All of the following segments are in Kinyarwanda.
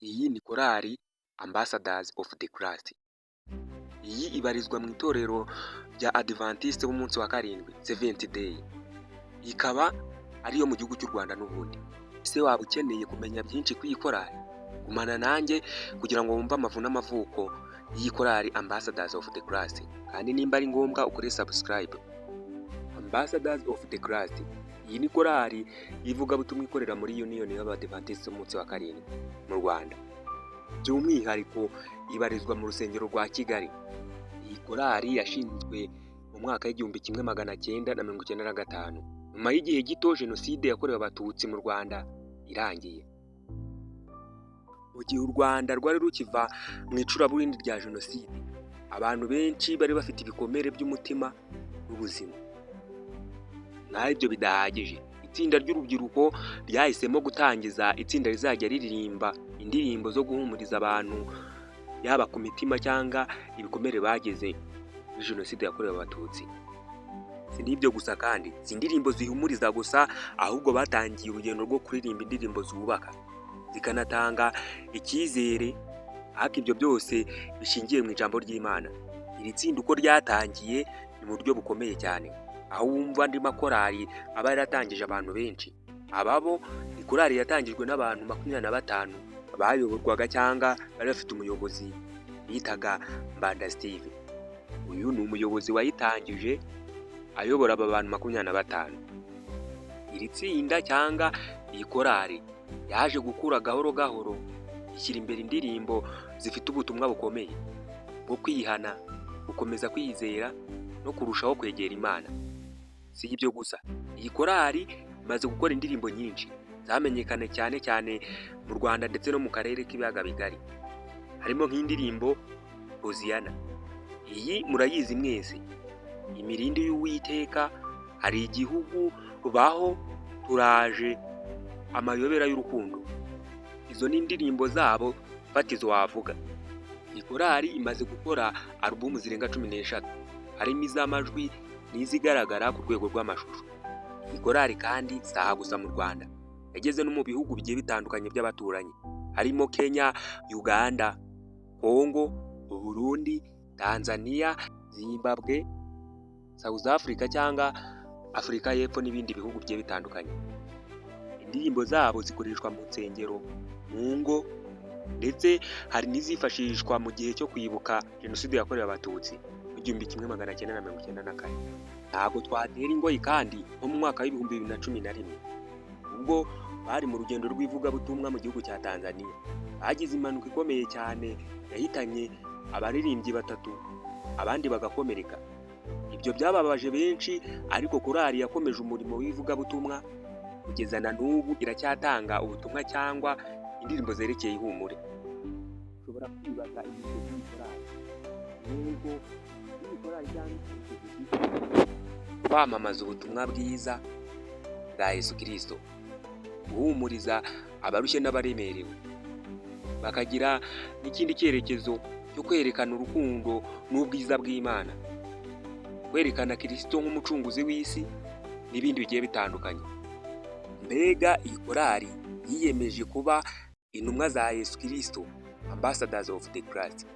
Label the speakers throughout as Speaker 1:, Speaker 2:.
Speaker 1: Iyi ni korali Ambassadors of the Christ. Iyi ibarizwa mu itorero rya Adventiste b'umunsi wa karindwi, Seventh Day, ikaba ariyo mu gihugu cy'u Rwanda n'ubundi. Ese waba ukeneye kumenya byinshi kuri iyi korali? Gumana nanjye kugira ngo wumve amavu n'amavuko y'iyi korali Ambassadors of the Christ, kandi nimba ari ngombwa ukore subscribe. Ambassadors of the Christ, iyi ni korali y'ivugabutumwa ikorera muri Union y'Abadiventiste b'umunsi wa karindwi mu Rwanda. By'umwihariko ibarizwa mu rusengero rwa Kigali. Iyi korali yashinzwe mu mwaka w'1995, nyuma y'igihe gito Jenoside yakorewe Abatutsi mu Rwanda irangiye. Mu gihe u Rwanda rwari rukiva mu icuraburindi rya Jenoside, abantu benshi bari bafite ibikomere by'umutima n'ubuzima. Nk'aho ibyo bidahagije, itsinda ry'urubyiruko ryahisemo gutangiza itsinda rizajya ririmba indirimbo zo guhumuriza abantu, yaba ku mitima cyangwa ibikomere bagize muri Jenoside yakorewe Abatutsi. Si n'ibyo gusa kandi, si indirimbo zihumuriza gusa, ahubwo batangiye urugendo rwo kuririmba indirimbo zubaka, zikanatanga icyizere, ariko ibyo byose bishingiye mu ijambo ry'Imana. Iri tsinda uko ryatangiye ni mu buryo bukomeye cyane, aho wumva andi makorali aba yaratangije abantu benshi. Aba bo ni korali yatangijwe n'abantu 25 bayoborwaga cyangwa bari bafite umuyobozi bitaga Mbanda Steve. Uyu ni umuyobozi wayitangije ayobora aba bantu 25. Iri tsinda cyangwa iyi korali yaje gukura gahoro gahoro, ishyira imbere indirimbo zifite ubutumwa bukomeye bwo kwihana, gukomeza kwizera no kurushaho kwegera Imana. Si ibyo gusa, iyi korali imaze gukora indirimbo nyinshi zamenyekanye cyane cyane mu Rwanda ndetse no mu karere k'ibiyaga bigari, harimo nk'indirimbo Hoziyana, iyi murayizi mwese, Imirindi y'Uwiteka, Hari igihugu, Baho, Turaje, Amayobera y'urukundo. Izo ni indirimbo zabo fatizo wavuga. Iyi korali imaze gukora alubumu zirenga 13, harimo iz'amajwi n'izigaragara ku rwego rw'amashusho. Iyi korali kandi si aha gusa mu Rwanda, yageze no mu bihugu bigiye bitandukanye by'abaturanyi, harimo Kenya, Uganda, Congo, Burundi, Tanzania, Zimbabwe, South Africa cyangwa Afurika y'Epfo n'ibindi bihugu bigiye bitandukanye. Indirimbo zabo zikoreshwa mu nsengero, mu ngo, ndetse hari n'izifashishwa mu gihe cyo kwibuka Jenoside yakorewe Abatutsi mu 1994. Ntabwo twatera ingoyi kandi nko mu mwaka w'2011, ubwo bari mu rugendo rw'ivugabutumwa mu gihugu cya Tanzania, bagize impanuka ikomeye cyane yahitanye abaririmbyi batatu, abandi bagakomereka. Ibyo byababaje benshi, ariko korali yakomeje umurimo w'ivugabutumwa kugeza na n'ubu iracyatanga ubutumwa cyangwa indirimbo zerekeye ihumure. Ushobora kwibaza intego y'iyi korali. Intego y'iyi korali cyangwa kwamamaza ubutumwa bwiza bwa Yesu Kristo, guhumuriza abarushye n'abaremerewe, bakagira n'ikindi cyerekezo cyo kwerekana urukundo n'ubwiza bw'Imana, kwerekana Kristo nk'umucunguzi w'isi n'ibindi bigiye bitandukanye. Mbega iyi korali yiyemeje kuba intumwa za Yesu Kristo, Ambassadors of the Christ,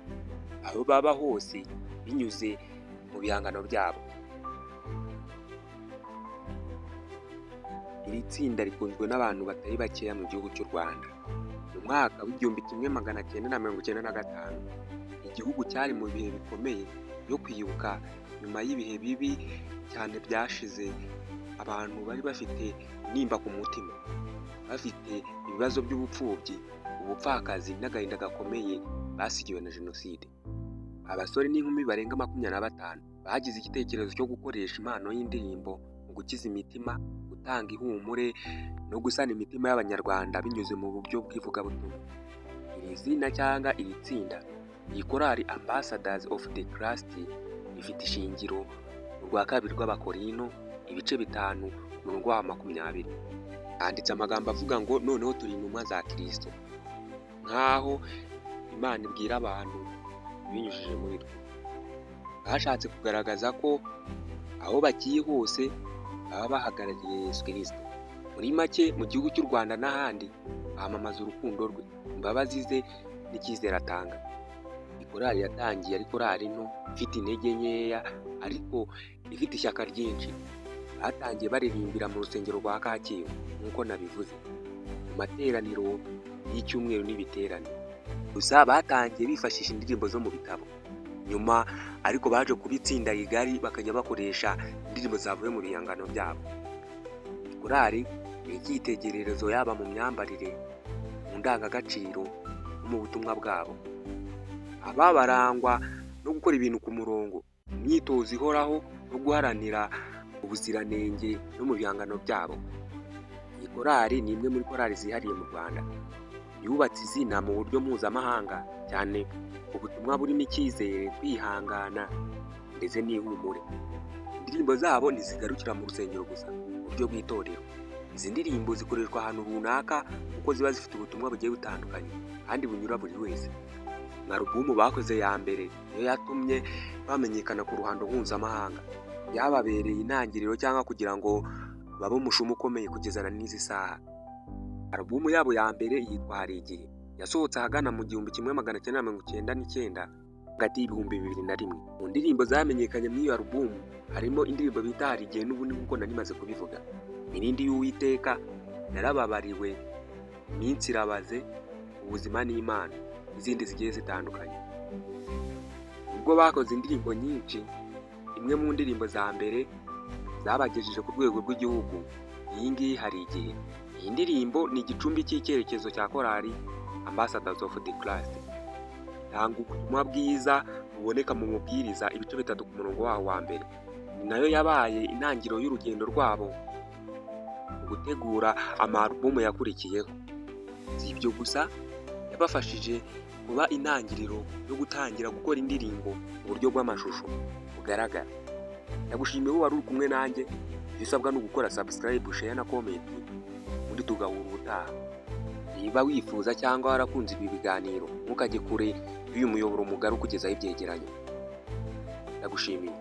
Speaker 1: aho baba hose binyuze mu bihangano byabo. Iri tsinda rikunzwe n'abantu batari bakeya mu gihugu cy'u Rwanda. Mu mwaka w'1995, igihugu cyari mu bihe bikomeye byo kwibuka nyuma y'ibihe bibi cyane byashize, abantu bari bafite intimba ku mutima, bafite ibibazo by'ubupfubyi, ubupfakazi n'agahinda gakomeye basigiwe na Jenoside. Abasore n'inkumi barenga 25 bagize igitekerezo cyo gukoresha impano y'indirimbo mu gukiza imitima, gutanga ihumure no gusana imitima y'Abanyarwanda binyuze mu buryo bw'ivugabutumwa. Iri zina cyangwa iri tsinda, iyi korali Ambassadors of the Christ, ifite ishingiro mu rwa kabiri rw'Abakorinto, ibice 5, umurongo wa 20. Handitse amagambo avuga ngo noneho turi intumwa za Kristo, nk'aho Imana ibwira abantu ibinyujije muri twe. Bashatse kugaragaza ko aho bagiye hose baba bahagarariye Yesu Kristo. Muri Muri make, mu gihugu cy'u Rwanda n'ahandi bamamaza urukundo rwe, imbabazi ze n'icyizere atanga. Iyi korali yatangiye ari korali nto, ifite intege nkeya ariko ifite ishyaka ryinshi. Batangiye baririmbira mu rusengero rwa Kacyiru nk'uko nabivuze, mu materaniro y'icyumweru n'ibiterane. Gusa batangiye bifashisha indirimbo zo mu bitabo, nyuma ariko baje kuba itsinda rigari, bakajya bakoresha indirimbo zavuye mu bihangano byabo. Iyi korali ni icyitegererezo yaba mu myambarire, mu ndangagaciro no mu butumwa bwabo. Aba barangwa no gukora ibintu ku murongo, imyitozo ihoraho no guharanira ubuziranenge no mu bihangano byabo. Iyi korali ni imwe muri korali zihariye mu Rwanda, yubatse izina mu buryo mpuzamahanga cyane ubutumwa burimo icyizere, kwihangana ndetse n'ihumure. Indirimbo zabo ntizigarukira mu rusengero gusa mu buryo bw'itorero. Izi ndirimbo zikoreshwa ahantu runaka kuko ziba zifite ubutumwa bugiye butandukanye kandi bunyura buri wese. Nka alubumu bakoze ya mbere niyo yatumye bamenyekana ku ruhando mpuzamahanga. Byababereye intangiriro cyangwa kugira ngo babe umushumi ukomeye kugeza na n'izi saha. Alubumu yabo ya mbere yitwa Hari Igihe, yasohotse ahagana mu 1999, hagati y' 2001. Mu ndirimbo zamenyekanye muri iyo alubumu harimo indirimbo bita Hari Igihe n'ubundi nk'uko nari maze kubivuga, Irindi y'Uwiteka, Narababariwe, Iminsi Irabaze, Ubuzima n'Imana n'izindi zigiye zitandukanye. Ubwo bakoze indirimbo nyinshi, imwe mu ndirimbo za mbere zabagejeje ku rwego rw'igihugu, iyi ngiyi Hari Igihe. Iyi ndirimbo ni igicumbi cy'icyerekezo cya korali Ambassadors of the Christ. Itanga ubutumwa bwiza buboneka mu Mubwiriza ibice 3 ku murongo waho wa mbere. Ni nayo yabaye intangiriro y'urugendo rwabo mu gutegura amarubumu yakurikiyeho. Si ibyo gusa, yabafashije kuba intangiriro yo gutangira gukora indirimbo mu buryo bw'amashusho bugaragara. Ndagushimiye wowe wari uri kumwe nanjye, icyo usabwa ni ugukora subscribe, share na comment, ubundi tugahura ubutaha. Niba wifuza cyangwa warakunze ibi biganiro, ntukajye kure y'uyu muyoboro mugari ukugezaho ibyegeranyo. Ndagushimiye.